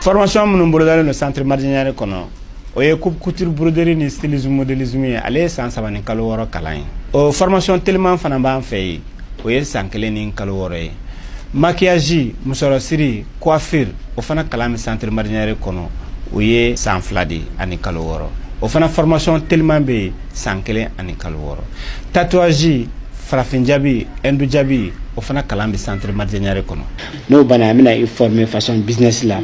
Formation minnu bolodalen don Centre Mardian Niare kɔnɔ, o ye coupe couture, broderie ni stylisme, modélisme ye. Ale ye san 3 ni kalo 6 kalan ye. O formation teliman fana b'an fɛ yen, o ye san 1 ni kalo 6 ye. Maquillage, musɔrɔsiri, coiffure, o fana kalan bɛ Centre Mardian Niare kɔnɔ, o ye san 2 de ani kalo 6. O fana formation teliman bɛ yen, san 1 ani kalo 6. Tatouage, farafin jabi, hindu jabi, o fana kalan bɛ Centre Mardian Niare kɔnɔ. N'o banna, an bɛna i former façon business la,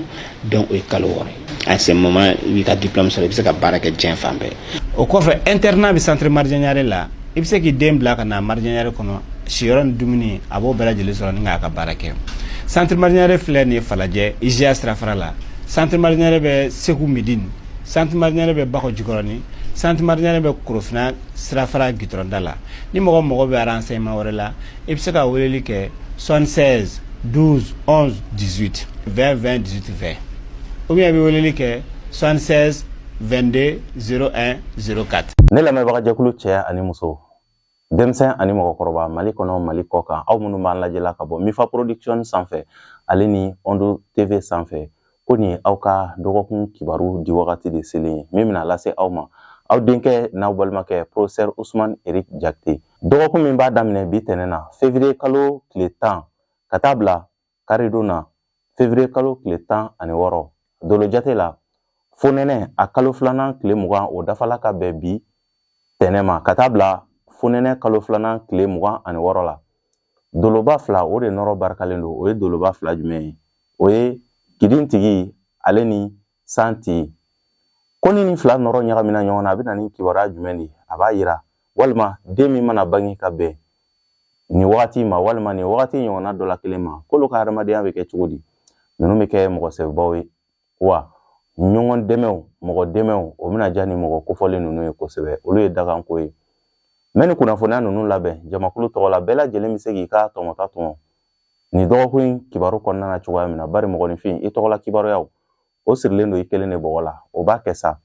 donc o ye kalo 6 ye. À ce moment, i b'i ka diplôme sɔrɔ, i bɛ se ka baara kɛ diɲɛ fan bɛɛ. O kɔfɛ, internat bɛ Centre Mardian Niare la. I bɛ se k'i den bila ka na Mardian Niare kɔnɔ, siyɔrɔ ni dumuni, a b'o bɛɛ lajɛlen sɔrɔ ni k'a ka baara kɛ. Centre Mardian Niare filɛ nin ye Falajɛ, IGA sirafara la. Centre Mardian Niare bɛ Segu Midine, Centre Mardian Niare bɛ Bakɔ Jikɔrɔni, Centre Mardian Niare bɛ Korofina sirafara gitɔrɔnda la. Ni mɔgɔ mago bɛ renseignement wɛrɛ la, i bɛ se ka weleli kɛ 76 12 11 18 20 20 18 20, ou bien i bɛ weleli kɛ 76 22 01 04. Ne lamɛnbagajɛkulu cɛ ani muso, denmisɛn ani mɔgɔkɔrɔba, Mali kɔnɔ, Mali kɔ kan, aw minnu b'an lajɛla ka bɔ Mifa Production sanfɛ ale ni Ondo TV sanfɛ, ko nin ye aw ka dɔgɔkun kibaru di wagati de selen ye min bɛna lase aw ma, aw denkɛ n'aw balimakɛ, professeur Ousmane Eric Jakite. Dɔgɔkun min b'a daminɛ bi tɛnɛ na, février kalo tile 10, ka taa bila karidon na, février kalo tile 16, dolo jate la, fonɛnɛ a kalo 2nan tile 20, o dafala ka bɛn bi tɛnɛ ma, ka taa bila fonɛnɛ kalo 2nan tile 26 la. Doloba fila, o de nɔrɔ barikalen don. O ye doloba fila jumɛn ye? O ye kidintigi ale ni santi. Ko ni nin fila nɔrɔ ɲagamina ɲɔgɔn na, a bɛ na ni kibaruya jumɛn de ye? A b'a yira walima den min mana bange ka bɛn nin wagati ma, walima nin wagati ɲɔgɔnna dɔ la kelen ma, k'olu ka hadamadenya bɛ kɛ cogo di? Ninnu bɛ kɛ mɔgɔ sɛbɛbaw ye wa ɲɔgɔn dɛmɛw, mɔgɔ dɛmɛw, o bɛna diya ni mɔgɔ kofɔlen ninnu ye kosɛbɛ. Olu ye daganko ye. N bɛ nin kunnafoniya ninnu labɛn jamakulu tɔgɔ la. Bɛɛ lajɛlen bɛ se k'i ka tɔmɔta tɔmɔ nin dɔgɔkun in kibaru kɔnɔna na cogoya min na, bari mɔgɔninfin, i tɔgɔla kibaruyaw, o sirilen don i kelen de bɔgɔ la, o b'a kɛ sa.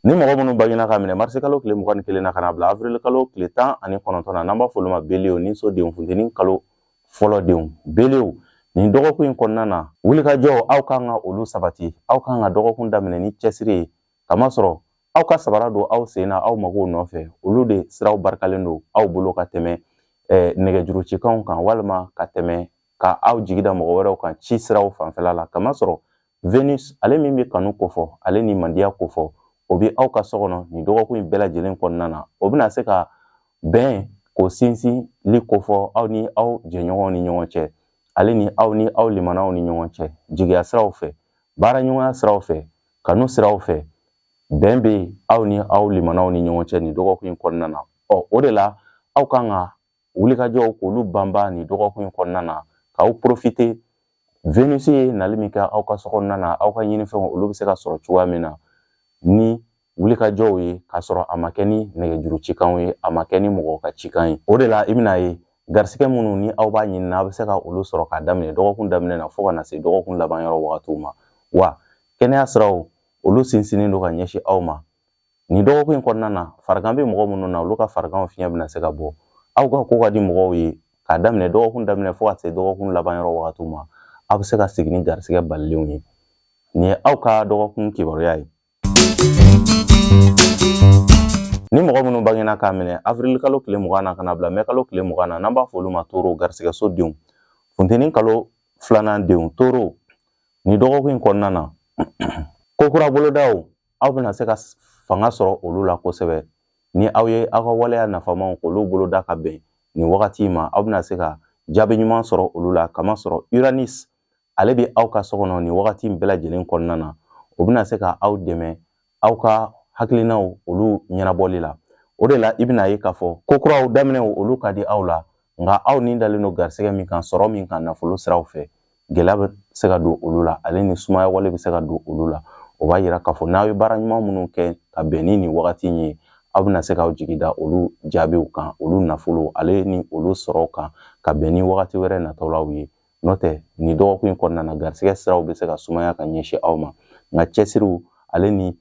Ni mɔgɔ minnu bangena ka minɛ marisi kalo tile 21 na ka na bila avril kalo tile 19 na, n'an b'a fɔ olu ma bélier ni so denw, funteni kalo fɔlɔ denw, bélier, nin dɔgɔkun in kɔnɔna na, wulikajɔ, aw kan ka olu sabati. Aw kan ka dɔgɔkun daminɛ ni cɛsiri ye, kamasɔrɔ aw ka sabara don aw sen na aw magow nɔfɛ, olu de siraw barikalen don aw bolo ka tɛmɛ nɛgɛjuru cikanw kan, walima ka tɛmɛ ka aw jigi da mɔgɔ wɛrɛw kan ci siraw fanfɛla la. Kamasɔrɔ Venus, ale min bɛ kanu kofɔ, ale ni mandiya kofɔ, o bɛ aw ka so kɔnɔ nin dɔgɔkun in bɛɛ lajɛlen kɔnɔna na. O bɛna se ka bɛn k'o sinsinli kofɔ aw ni aw jɛɲɔgɔnw ni ɲɔgɔn cɛ, ale ni aw ni aw limanaw ni ɲɔgɔn cɛ, jigiya siraw fɛ, baaraɲɔgɔnya siraw fɛ, kanu siraw fɛ, bɛn bɛ aw ni aw limanaw ni ɲɔgɔn cɛ nin dɔgɔkun in kɔnɔna na. O de la aw kan ka wulikajɔw k'olu banba nin dɔgɔkun in kɔnɔna na, k'aw profiter Venus ye nali min kɛ aw ka so kɔnɔna na, aw ka ɲinifɛnw, olu bɛ se ka sɔrɔ cogoya min na ni wulikajɔw ye, k'a sɔrɔ a ma kɛ ni nɛgɛjuru cikanw ye, a ma kɛ ni mɔgɔw ka cikan ye. O de la i bɛna ye garisigɛ minnu ni aw b'a ɲini na, aw bɛ se ka olu sɔrɔ k'a daminɛ dɔgɔkun daminɛ na fo ka na se dɔgɔkun laban yɔrɔ wagatiw ma. Wa kɛnɛya siraw, olu sinsinnen don ka ɲɛsin aw ma nin dɔgɔkun in kɔnɔna na. Farigan bɛ mɔgɔ minnu na, olu ka fariganw fiɲɛ bɛna se ka bɔ. Aw ka ko ka di mɔgɔw ye k'a daminɛ dɔgɔkun daminɛ fo ka se dɔgɔkun laban yɔrɔ wagatiw ma. Aw bɛ se ka segin ni garisigɛ balilenw ye. Nin ye aw ka dɔgɔkun kibaruya ye. Ni mɔgɔ minnu bangena k'a minɛ avril kalo tile 20 na ka na bila mɛ kalo tile 20 na, n'an b'a fɔ olu ma toro, garisigɛso denw, funteni kalo 2nan denw, toro, nin dɔgɔkun in kɔnɔna na, ko kura bolodaw, aw bɛna se ka fanga sɔrɔ olu la kosɛbɛ. Ni aw ye aw ka waleya nafamaw k'olu boloda ka bɛn nin wagati in ma, aw bɛna se ka jaabi ɲuman sɔrɔ olu la, kamasɔrɔ Uranus, ale bɛ aw ka so kɔnɔ nin wagati in bɛɛ lajɛlen kɔnɔna na. O bɛna se ka aw dɛmɛ aw ka hakilinaw olu ɲɛnabɔli la. O de la i bɛna ye k'a fɔ ko kuraw daminɛw, olu ka di aw la, nka aw ni dalen don garisigɛ min kan, sɔrɔ min kan, nafolo siraw fɛ, gɛlɛya bɛ se ka don olu la, ale ni sumaya wale bɛ se ka don olu la. O b'a yira k'a fɔ n'aw ye baara ɲuman minnu kɛ ka bɛn ni nin wagati in ye, aw bɛna se k'aw jigi da olu jaabiw kan, olu nafolo ale ni olu sɔrɔw kan, ka bɛn ni wagati wɛrɛ natɔlaw ye. N'o tɛ, nin dɔgɔkun in kɔnɔna na, garisigɛ siraw bɛ se ka sumaya ka ɲɛsin aw ma, nka cɛsiriw ale ni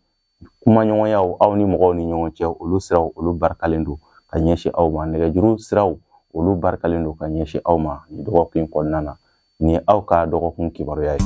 kumaɲɔgɔnyaw aw ni mɔgɔw ni ɲɔgɔn cɛ, olu siraw, olu barikalen don ka ɲɛsin aw ma. Nɛgɛjuru siraw, olu barikalen don ka ɲɛsin aw ma nin dɔgɔkun in kɔnɔna na. Nin ye aw ka dɔgɔkun kibaruya ye.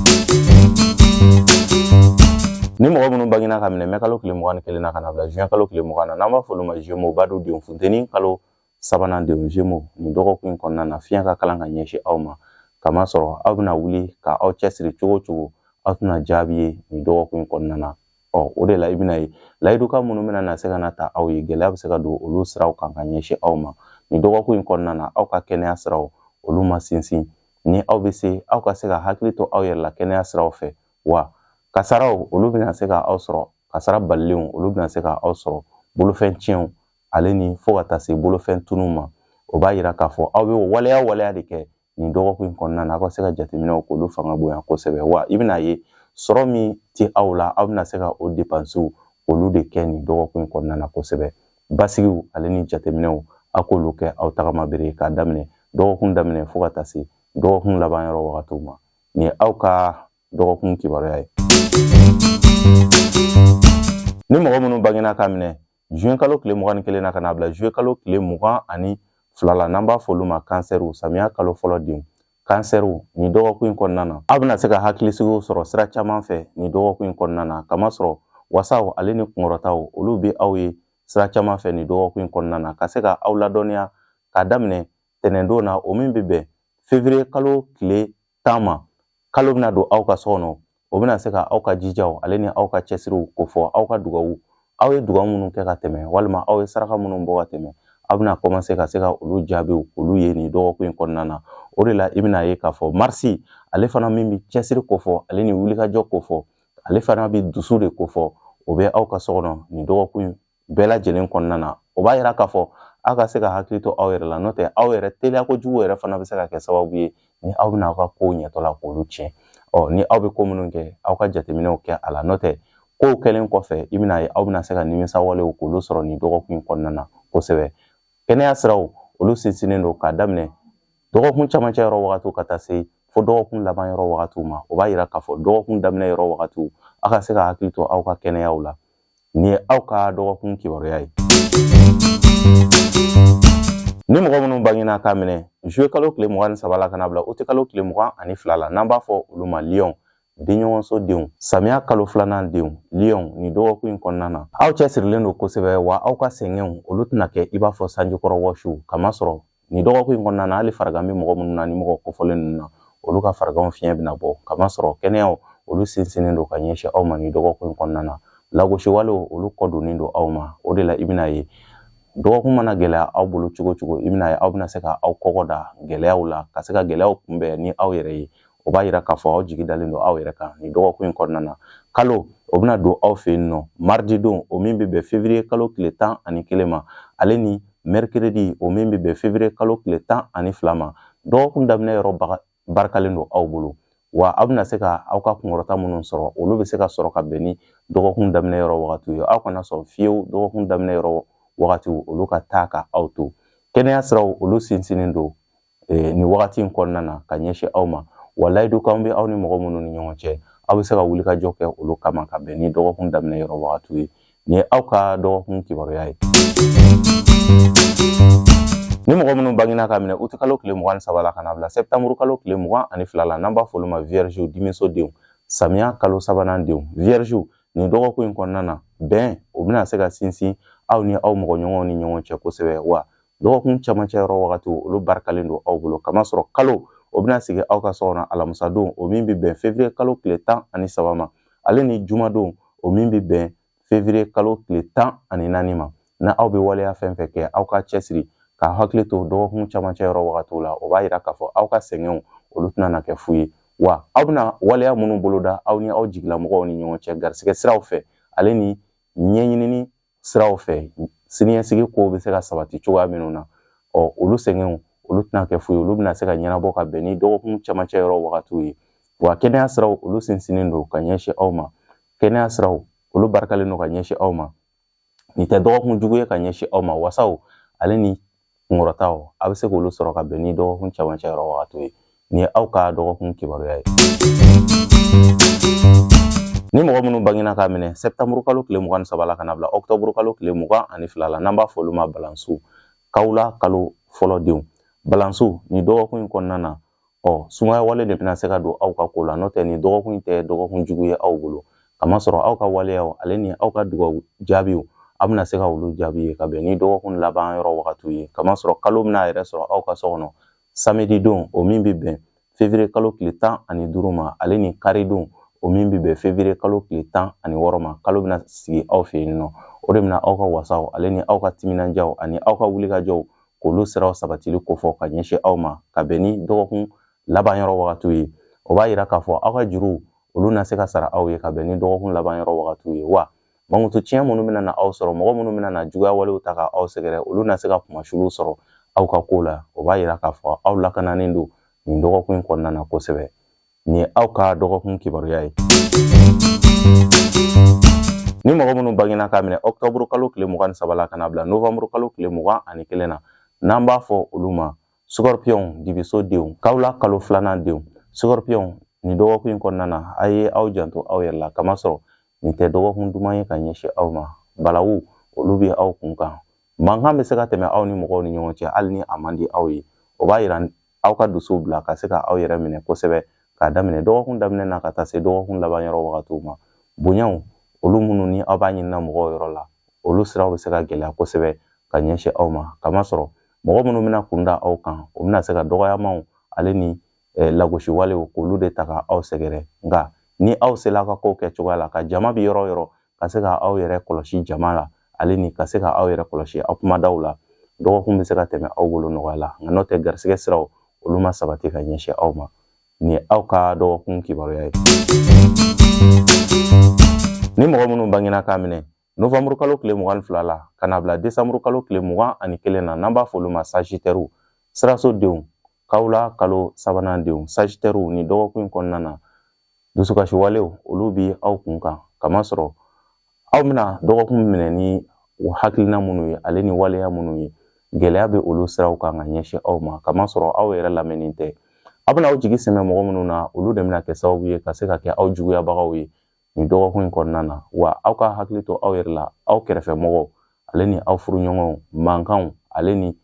Ni mɔgɔ minnu bangena ka minɛ mɛ kalo tile 21 na ka na bila juin kalo tile 20 na, n'an b'a fɔ olu ma Gémeaux, badu denw, funteni kalo sabanan denw, Gémeaux, nin dɔgɔkun in kɔnɔna na, fiɲɛ ka kalan ka ɲɛsin aw ma, kamasɔrɔ aw bɛna wuli ka aw cɛsiri cogo o cogo, aw tɛna jaabi ye nin dɔgɔkun in kɔnɔna na. O de la i bɛna ye layidukan minnu bɛna na se ka na ta aw ye, gɛlɛya bɛ se ka don olu siraw kan ka ɲɛsin aw ma nin dɔgɔkun in kɔnɔna na. Aw ka kɛnɛya siraw olu ma sinsin, ni aw bɛ se aw ka se ka hakili to aw yɛrɛ la kɛnɛya siraw fɛ, wa kasaraw olu bɛna se ka aw sɔrɔ, kasara balilenw olu bɛna se ka aw sɔrɔ, bolofɛn tiɲɛw ale ni fo ka taa se bolofɛn tunu ma. O b'a yira k'a fɔ aw bɛ waleya waleya de kɛ nin dɔgɔkun in kɔnɔna na, aw ka se ka jateminɛw k'olu fanga bonya kosɛbɛ. Wa i bɛna ye sɔrɔ min tɛ aw la, aw bɛna se ka o depansiw olu de kɛ nin dɔgɔkun in kɔnɔna na kosɛbɛ. Basigiw ale ni jateminɛw, aw k'olu kɛ aw tagama bere k'a daminɛ dɔgɔkun daminɛ fo ka taa se dɔgɔkun laban yɔrɔ wagatiw ma. Nin ye aw ka dɔgɔkun kibaruya ye. Ni mɔgɔ minnu bangena k'a minɛ juin kalo tile 21 na ka n'a bila juillet kalo tile 22 la, n'an b'a fɔ olu ma kansɛriw, samiya kalo fɔlɔ denw, kansɛriw, nin dɔgɔkun in kɔnɔna na, aw bɛna se ka hakilisigiw sɔrɔ sira caman fɛ nin dɔgɔkun in kɔnɔna na, kamasɔrɔ wasaw ale ni kunkɔrɔtaw olu bɛ aw ye sira caman fɛ nin dɔgɔkun in kɔnɔna na, ka se ka aw ladɔnniya k'a daminɛ tɛnɛndon na, o min bɛ bɛn février kalo tile 10 ma. Kalo bɛna don aw ka so kɔnɔ, o bɛna se ka aw ka jijaw ale ni aw ka cɛsiriw kofɔ, aw ka dugawu, aw ye dugawu minnu kɛ ka tɛmɛ, walima aw ye saraka minnu bɔ ka tɛmɛ, aw bɛna commencer ka se ka olu jaabiw olu ye nin dɔgɔkun in kɔnɔna na. O de la i bɛna ye k'a fɔ marisi ale fana min bɛ cɛsiri kofɔ ale ni wulikajɔ kofɔ, ale fana bɛ dusu de kofɔ, o bɛ aw ka so kɔnɔ nin dɔgɔkun in bɛɛ lajɛlen kɔnɔna na. O b'a yira k'a fɔ aw ka se ka hakili to aw yɛrɛ la, n'o tɛ aw yɛrɛ teliya kojugu yɛrɛ fana bɛ se ka kɛ sababu ye ni aw bɛna aw ka kow ɲɛtɔ la k'olu tiɲɛ. Ni aw bɛ ko minnu kɛ, aw ka jateminɛw kɛ a la, n'o tɛ kow kɛlen kɔfɛ i bɛna ye aw bɛna se ka nimisa walew k'olu sɔrɔ nin dɔgɔkun in kɔnɔna na kosɛbɛ. Kɛnɛya siraw olu sinsinnen don k'a daminɛ dɔgɔkun camancɛ yɔrɔ wagatiw ka taa se fo dɔgɔkun laban yɔrɔ wagatiw ma. O b'a yira k'a fɔ dɔgɔkun daminɛ yɔrɔ wagatiw, aw ka se ka hakili to aw ka kɛnɛyaw la. Nin ye aw ka dɔgɔkun kibaruya ye. Ni mɔgɔ minnu bangena k'a minɛ juillet kalo tile 23 la ka na bila août kalo tile 22 la, n'an b'a fɔ olu ma lion, denɲɔgɔnso denw, samiya kalo filanan denw, lion, nin dɔgɔkun in kɔnɔna na, aw cɛsirilen don kosɛbɛ, wa aw ka sɛgɛnw olu tɛna kɛ i b'a fɔ sanjikɔrɔ wɔsiw, kamasɔrɔ nin dɔgɔkun in kɔnɔna na, hali farigan bɛ mɔgɔ minnu na ni mɔgɔ kofɔlen ninnu na, olu ka fariganw fiɲɛ bɛna bɔ, kamasɔrɔ kɛnɛyaw olu sinsinnen don ka ɲɛsin aw ma nin dɔgɔkun in kɔnɔna na. Lagosiwalew olu kɔ donnen don aw ma. O de la i bɛna ye dɔgɔkun mana gɛlɛya aw bolo cogo cogo, i bɛna ye aw bɛna se ka aw kɔgɔ da gɛlɛyaw la, ka se ka gɛlɛyaw kunbɛn ni aw yɛrɛ ye. O b'a yira k'a fɔ aw jigi dalen don aw yɛrɛ kan nin dɔgɔkun in kɔnɔna na. Kalo o bɛna don aw fɛ yen nɔ mardi don, o min bɛ bɛn février kalo tile 11 ma, ale ni mercredi, o min bɛ bɛn février kalo tile 12 ma. Dɔgɔkun daminɛ yɔrɔ barikalen don aw bolo, wa aw bɛna se ka aw ka kunkɔrɔta minnu sɔrɔ, olu bɛ se ka sɔrɔ ka bɛn ni dɔgɔkun daminɛ yɔrɔ wagatiw ye. Aw kana sɔn fiyewu dɔgɔkun daminɛ yɔrɔ wagatiw olu ka taa ka aw to. Kɛnɛya siraw olu sinsinnen don nin wagati in kɔnɔna na ka ɲɛsin aw ma, wa layidukanw bɛ aw ni mɔgɔ minnu ni ɲɔgɔn cɛ, aw bɛ se ka wulikajɔ kɛ olu kama ka bɛn ni dɔgɔkun daminɛ yɔrɔ wagatiw ye. Nin ye aw ka dɔgɔkun kibaruya ye. Ni mɔgɔ minnu bangena ka minɛ uti kalo tile 23 la ka na bila sɛptanburu kalo tile 22 la, n'an b'a fɔ olu ma vierge, dimiso denw, samiya kalo sabanan denw, vierge, nin dɔgɔkun in kɔnɔna na, bɛn o bɛna se ka sinsin aw ni aw mɔgɔɲɔgɔnw ni ɲɔgɔn cɛ kosɛbɛ, wa dɔgɔkun camancɛ yɔrɔ wagatiw olu barikalen don aw bolo, kamasɔrɔ kalo o bɛna sigi aw ka so kɔnɔ alamisadon, o min bɛ bɛn février kalo tile 13 ma, ale ni jumadon, o min bɛ bɛn février kalo tile 14 ma. Na aw bɛ waleya fɛn fɛn kɛ, aw ka cɛsiri ka hakili to dɔgɔkun camancɛ yɔrɔ wagatiw la. O b'a yira k'a fɔ aw ka sɛgɛnw olu tɛna na kɛ fu ye, wa aw bɛna waleya minnu boloda aw ni aw jigilamɔgɔw ni ɲɔgɔn cɛ garisigɛ siraw fɛ, ale ni ɲɛɲinini siraw fɛ, siniɲɛsigi kow bɛ se ka sabati cogoya minnu na, olu sɛgɛnw olu tɛna kɛ fu ye, olu bɛna se ka ɲɛnabɔ ka bɛn ni dɔgɔkun camancɛ yɔrɔ wagatiw ye. Wa kɛnɛya siraw olu sinsinnen don ka ɲɛsin aw ma, kɛnɛya siraw olu barikalen don ka ɲɛsin aw ma. Nin tɛ dɔgɔkun jugu ye ka ɲɛsin aw ma. Wasaw ale ni kunkɔrɔtaw, a bɛ se k'olu sɔrɔ ka bɛn ni dɔgɔkun camancɛ yɔrɔ wagatiw ye. Nin ye aw ka dɔgɔkun kibaruya ye. Ni mɔgɔ minnu bangena k'a minɛ sɛptanburu kalo tile 23 la ka na bila ɔkutɔburu kalo tile 22 la, n'an b'a fɔ olu ma balansiw, kawula kalo fɔlɔ denw, balansiw, nin dɔgɔkun in kɔnɔna na, Ɔ sumaya wale de bɛna se ka don aw ka ko la, n'o tɛ nin dɔgɔkun in tɛ dɔgɔkun jugu ye aw bolo, kamasɔrɔ aw ka waleyaw ale ni aw ka dugawu jaabiw, aw bɛna se ka olu jaabi ye ka bɛn ni dɔgɔkun laban yɔrɔ wagatiw ye. Kamasɔrɔ kalo bɛna a yɛrɛ sɔrɔ aw ka so kɔnɔ samedi don, o min bɛ bɛn février kalo tile 15 ma, ale ni kari don, o min bɛ bɛn février kalo tile 16 ma. Kalo bɛna sigi aw fɛ yen nɔ, o de bɛna aw ka wasaw ale ni aw ka timinandiyaw ani aw ka wulikajɔw k'olu siraw sabatili kofɔ ka ɲɛsin aw ma ka bɛn ni dɔgɔkun laban yɔrɔ wagatiw ye. O b'a yira k'a fɔ aw ka juruw olu na se ka sara aw ye ka bɛn ni dɔgɔkun laban yɔrɔ wagatiw ye. Wa mankutu tiɲɛ minnu bɛna na aw sɔrɔ, mɔgɔ minnu bɛna na juguya walew ta ka aw sɛgɛrɛ, olu na se ka kunmasuli sɔrɔ aw ka ko la. O b'a yira k'a fɔ aw lakananen don nin dɔgɔkun in kɔnɔna na kosɛbɛ. Nin ye aw ka dɔgɔkun kibaruya ye. Ni mɔgɔ minnu bangena k'a minɛ octobre kalo tile 23 la ka na bila novembre kalo tile 21 na, n'an b'a fɔ olu ma scorpion, dibiso denw, kawula kalo filanan denw, scorpion, nin dɔgɔkun in kɔnɔna na, a ye aw janto aw yɛrɛ la, kamasɔrɔ nin tɛ dɔgɔkun duman ye ka ɲɛsin aw ma. Balawu olu bɛ aw kun kan, mankan bɛ se ka tɛmɛ aw ni mɔgɔw ni ɲɔgɔn cɛ hali ni a man di aw ye. O b'a yira aw ka dusu bila ka se ka aw yɛrɛ minɛ kosɛbɛ k'a daminɛ dɔgɔkun daminɛ na ka taa se dɔgɔkun laban yɔrɔ wagatiw ma. Bonyaw olu minnu ni aw b'a ɲinina mɔgɔw yɔrɔ la, olu siraw bɛ se ka gɛlɛya kosɛbɛ ka ɲɛsin aw ma, kamasɔrɔ mɔgɔ minnu bɛna kun da aw kan, o bɛna se ka dɔgɔyamaw ale ni lagosi walew k'olu de ta ka aw sɛgɛrɛ. Nka ni aw sela aw ka kow kɛ cogoya la, ka jama bi yɔrɔ o yɔrɔ, ka se ka aw yɛrɛ kɔlɔsi jama la, ale ni ka se ka aw yɛrɛ kɔlɔsi aw kumadaw la, dɔgɔkun bɛ se ka tɛmɛ aw bolo nɔgɔya la. Nka n'o tɛ, garisɛgɛ siraw olu ma sabati ka ɲɛsin aw ma. Nin ye aw ka dɔgɔkun kibaruya ye. Ni mɔgɔ minnu bangena k'a minɛ novembre kalo tile 22 la ka na bila décembre kalo tile 21 na, n'an b'a fɔ olu ma sagittaire, siraso denw, kawula kalo sabanan denw, sagittaire, ni dɔgɔkun in kɔnɔna na, dusukasi walew olu bi aw kun kan, kamasɔrɔ aw bɛna dɔgɔkun minɛ ni hakilina minnu ye ale ni waleya minnu ye, gɛlɛya bɛ olu siraw kan ka ɲɛsin aw ma, kamasɔrɔ aw yɛrɛ lamɛnni tɛ. Aw bɛna aw jigi sɛmɛ mɔgɔ minnu na, olu de bɛna kɛ sababu ye ka se ka kɛ aw juguyabagaw ye nin dɔgɔkun in kɔnɔna na. Wa aw ka hakili to aw yɛrɛ la, aw kɛrɛfɛ mɔgɔw ale ni aw furuɲɔgɔnw, mankanw ale ni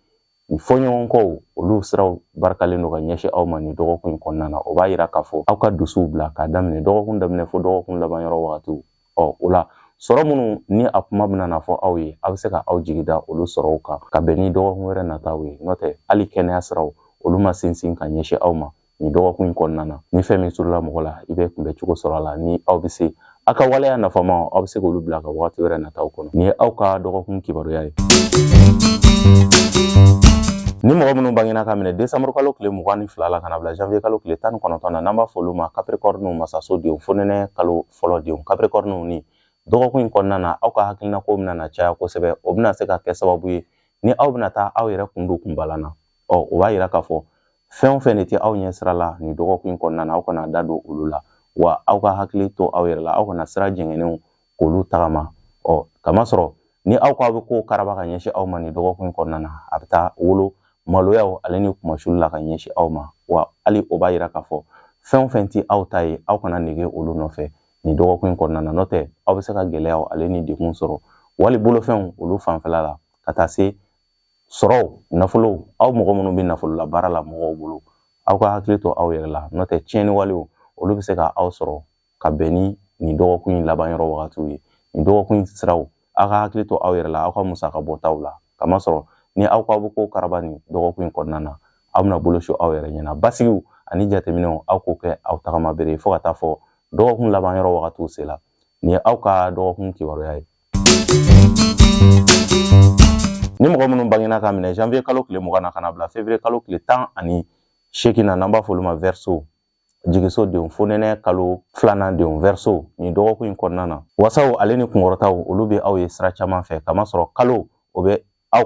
fɔɲɔgɔnkɔw olu siraw barikalen don ka ɲɛsin aw ma nin dɔgɔkun in kɔnɔna na. O b'a yira k'a fɔ aw ka dusuw bila k'a daminɛ dɔgɔkun daminɛ fo dɔgɔkun laban yɔrɔ wagatiw. Ɔ o la, sɔrɔ minnu ni a kuma bɛna na fɔ aw ye, aw bɛ se ka aw jigi da olu sɔrɔw kan ka bɛn ni dɔgɔkun wɛrɛ nataw ye. N'o tɛ, hali kɛnɛya siraw olu ma sinsin ka ɲɛsin aw ma nin dɔgɔkun in kɔnɔna na. Ni fɛn min surula mɔgɔ la, i bɛ kunbɛ cogo sɔrɔ a la. Ni aw bɛ se aw ka waleya nafama, aw bɛ se k'olu bila ka wagati wɛrɛ nataw kɔnɔ. Nin ye aw ka dɔgɔkun kibaruya ye. Ni mɔgɔ minnu bangena ka minɛ décembre kalo tile 22 la ka na bila janvier kalo tile 19 na, n'an b'a fɔ olu ma capricorne, masaso denw, fonɛnɛ kalo fɔlɔ denw, capricorne, ni dɔgɔkun in kɔnɔna na, aw ka hakilinako bɛna na caya kosɛbɛ. O bɛna se ka kɛ sababu ye ni aw bɛna taa aw yɛrɛ kun don kunbalan na. Ɔ o b'a yira k'a fɔ fɛn o fɛn de tɛ aw ɲɛ sira la nin dɔgɔkun in kɔnɔna na, aw kana da don olu la. Wa aw ka hakili to aw yɛrɛ la, aw kana sira jɛngɛnenw k'olu tagama. Ɔ kamasɔrɔ ni aw ko aw bɛ kow karaba ka ɲɛsin aw ma nin dɔgɔkun in kɔnɔna na, a bɛ taa wolo maloyaw ale ni kunmasuli la ka ɲɛsin aw ma. Wa hali o b'a yira k'a fɔ fɛn o fɛn tɛ aw ta ye, aw kana nege olu nɔfɛ nin dɔgɔkun in kɔnɔna na. N'o tɛ, aw bɛ se ka gɛlɛyaw ale ni degun sɔrɔ wali bolofɛnw olu fanfɛla la, ka taa se sɔrɔw, nafolo. Aw mɔgɔ minnu bɛ nafolo la baara la mɔgɔw bolo, aw ka hakili to aw yɛrɛ la. N'o tɛ, tiɲɛni walew olu bɛ se ka aw sɔrɔ ka bɛn ni nin dɔgɔkun in laban yɔrɔ wagatiw ye. Nin dɔgɔkun in siraw, aw ka hakili to aw yɛrɛ la aw ka musaka bɔtaw la, kamasɔrɔ ni aw ko aw bɛ ko karaba nin dɔgɔkun in kɔnɔna na, aw bɛna bolo su aw yɛrɛ ɲɛna. Basigiw ani jateminɛw, aw k'o kɛ aw tagama bere ye fo ka taa fɔ dɔgɔkun laban yɔrɔ wagatiw sela. Nin ye aw ka dɔgɔkun kibaruya ye. Ni mɔgɔ minnu bangena ka minɛ janvier kalo tile 20 na ka na bila février kalo tile 18 na, n'an b'a fɔ olu ma verseau, jigiso denw, fonɛnɛ kalo filanan denw, verseau, nin dɔgɔkun in kɔnɔna na, wasaw ale ni kunkɔrɔtaw olu bɛ aw ye sira caman fɛ, kamasɔrɔ kalo o bɛ aw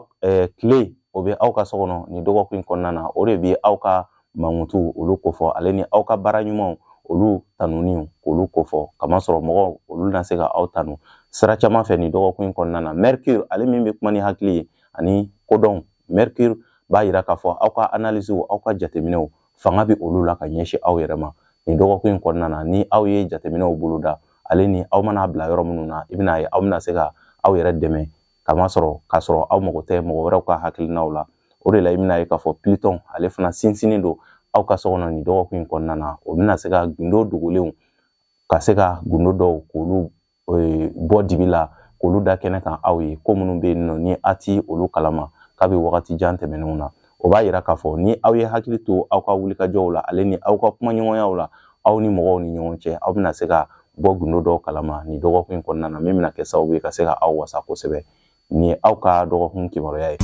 tile o bɛ aw ka so kɔnɔ nin dɔgɔkun in kɔnɔna na. O de bɛ aw ka mankutu olu kofɔ, ale ni aw ka baara ɲumanw olu tanuni k'olu kofɔ, kamasɔrɔ mɔgɔw olu na se ka aw tanu sira caman fɛ nin dɔgɔkun in kɔnɔna na. Mercure, ale min bɛ kuma ni hakili ye ani kodɔn, Mercure b'a yira k'a fɔ aw ka analysew, aw ka jateminɛw fanga bɛ olu la ka ɲɛsin aw yɛrɛ ma nin dɔgɔkun in kɔnɔna na. Ni aw ye jateminɛw boloda ale ni aw mana bila yɔrɔ minnu na, i bɛna ye aw bɛna se ka aw yɛrɛ dɛmɛ, kamasɔrɔ k'a sɔrɔ aw mago tɛ mɔgɔ wɛrɛw ka hakilinaw la. O de la i bɛna ye k'a fɔ Pluton ale fana sinsinnen don aw ka so kɔnɔ nin dɔgɔkun in kɔnɔna na, o bɛna se ka gundo dogolenw, ka se ka gundo dɔw k'olu bɔ dibi la, k'olu da kɛnɛ kan aw ye. Ko minnu bɛ yen nɔ ni a ti olu kalama kabi wagati jan tɛmɛnenw na, o b'a yira k'a fɔ ni aw ye hakili to aw ka wulikajɔw la, ale ni aw ka kumaɲɔgɔnyaw la, aw ni mɔgɔw ni ɲɔgɔn cɛ, aw bɛna se ka bɔ gundo dɔw kalama nin dɔgɔkun in kɔnɔna na, min bɛna kɛ sababu ye ka se ka aw wasa kosɛbɛ. Nin ye aw ka dɔgɔkun kibaruya ye.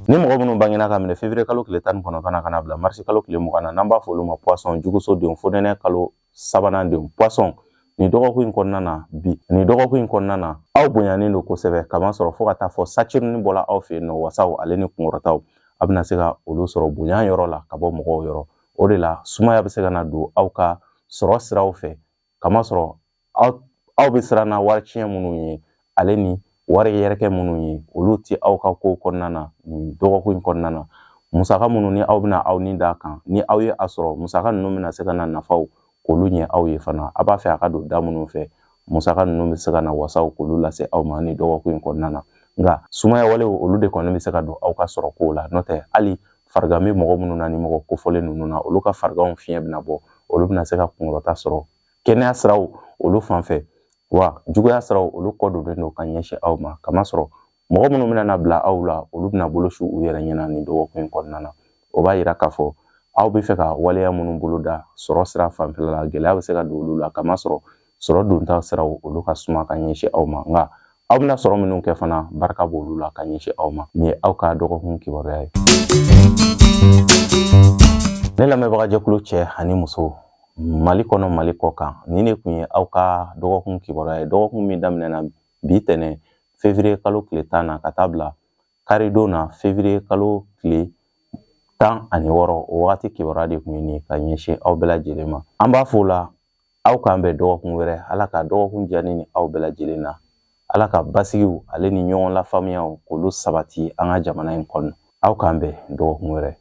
Ni mɔgɔ minnu bangena ka minɛ février kalo tile 19 na ka na bila marisi kalo tile 20 na, n'an b'a fɔ olu ma poisson, juguso denw, fonɛnɛ kalo sabanan denw, poisson, nin dɔgɔkun in kɔnɔna na, bi nin dɔgɔkun in kɔnɔna na, aw bonyanen don kosɛbɛ, kamasɔrɔ fo ka taa fɔ Saturne bɔla aw fɛ yen nɔ, wasaw ale ni kunkɔrɔtaw, a bɛna se ka olu sɔrɔ bonya yɔrɔ la ka bɔ mɔgɔw yɔrɔ. O de la sumaya bɛ se ka na don aw ka sɔrɔ siraw fɛ, kamasɔrɔ aw bɛ siran na wari tiɲɛ minnu ye, ale ni wari yɛrɛkɛ minnu ye, olu tɛ aw ka kow kɔnɔna na nin dɔgɔkun in kɔnɔna na. Musaka minnu ni aw bɛna aw ni d'a kan, ni aw ye a sɔrɔ, musaka ninnu bɛna se ka na nafaw k'olu ɲɛ aw ye fana. A b'a fɛ a ka don da minnu fɛ, musaka ninnu bɛ se ka na wasaw k'olu lase aw ma nin dɔgɔkun in kɔnɔna na. Nka sumaya walew, olu de kɔni bɛ se ka don aw ka sɔrɔ kow la. N'o tɛ, hali farigan bɛ mɔgɔ minnu na, ni mɔgɔ kofɔlen ninnu na, olu ka fariganw fiɲɛ bɛna bɔ, olu bɛna se ka kunkɔrɔta sɔrɔ kɛnɛya siraw olu fan fɛ. Wa juguya siraw, olu kɔ donnen don ka ɲɛsin aw ma, kamasɔrɔ mɔgɔ minnu bɛna na bila aw la, olu bɛna bolo su u yɛrɛ ɲɛna nin dɔgɔkun in kɔnɔna na. O b'a yira k'a fɔ aw bɛ fɛ ka waleya minnu boloda sɔrɔ sira fanfɛla la, gɛlɛya bɛ se ka don olu la, kamasɔrɔ sɔrɔ donta siraw olu ka suma ka ɲɛsin aw ma. Nka aw bɛna sɔrɔ minnu kɛ fana, barika b'olu la ka ɲɛsin aw ma. Nin ye aw ka dɔgɔkun kibaruya ye. Ne lamɛnbagajɛkulu cɛ ani muso, Mali kɔnɔ, Mali kɔ kan, nin de kun ye aw ka dɔgɔkun kibaruya ye. Dɔgɔkun min daminɛna bi tɛnɛ février kalo tile 10 na ka taa bila karidon na février kalo tile 16, o wagati kibaruya de kun ye nin ye ka ɲɛsin aw bɛɛ lajɛlen ma. An b'a fɔ o la, aw k'an bɛn dɔgɔkun wɛrɛ. Ala ka dɔgɔkun diya ne ni aw bɛɛ lajɛlen na. Ala ka basigiw ale ni ɲɔgɔn lafaamuyaw k'olu sabati an ka jamana in kɔnɔ. Aw k'an bɛn dɔgɔkun wɛrɛ.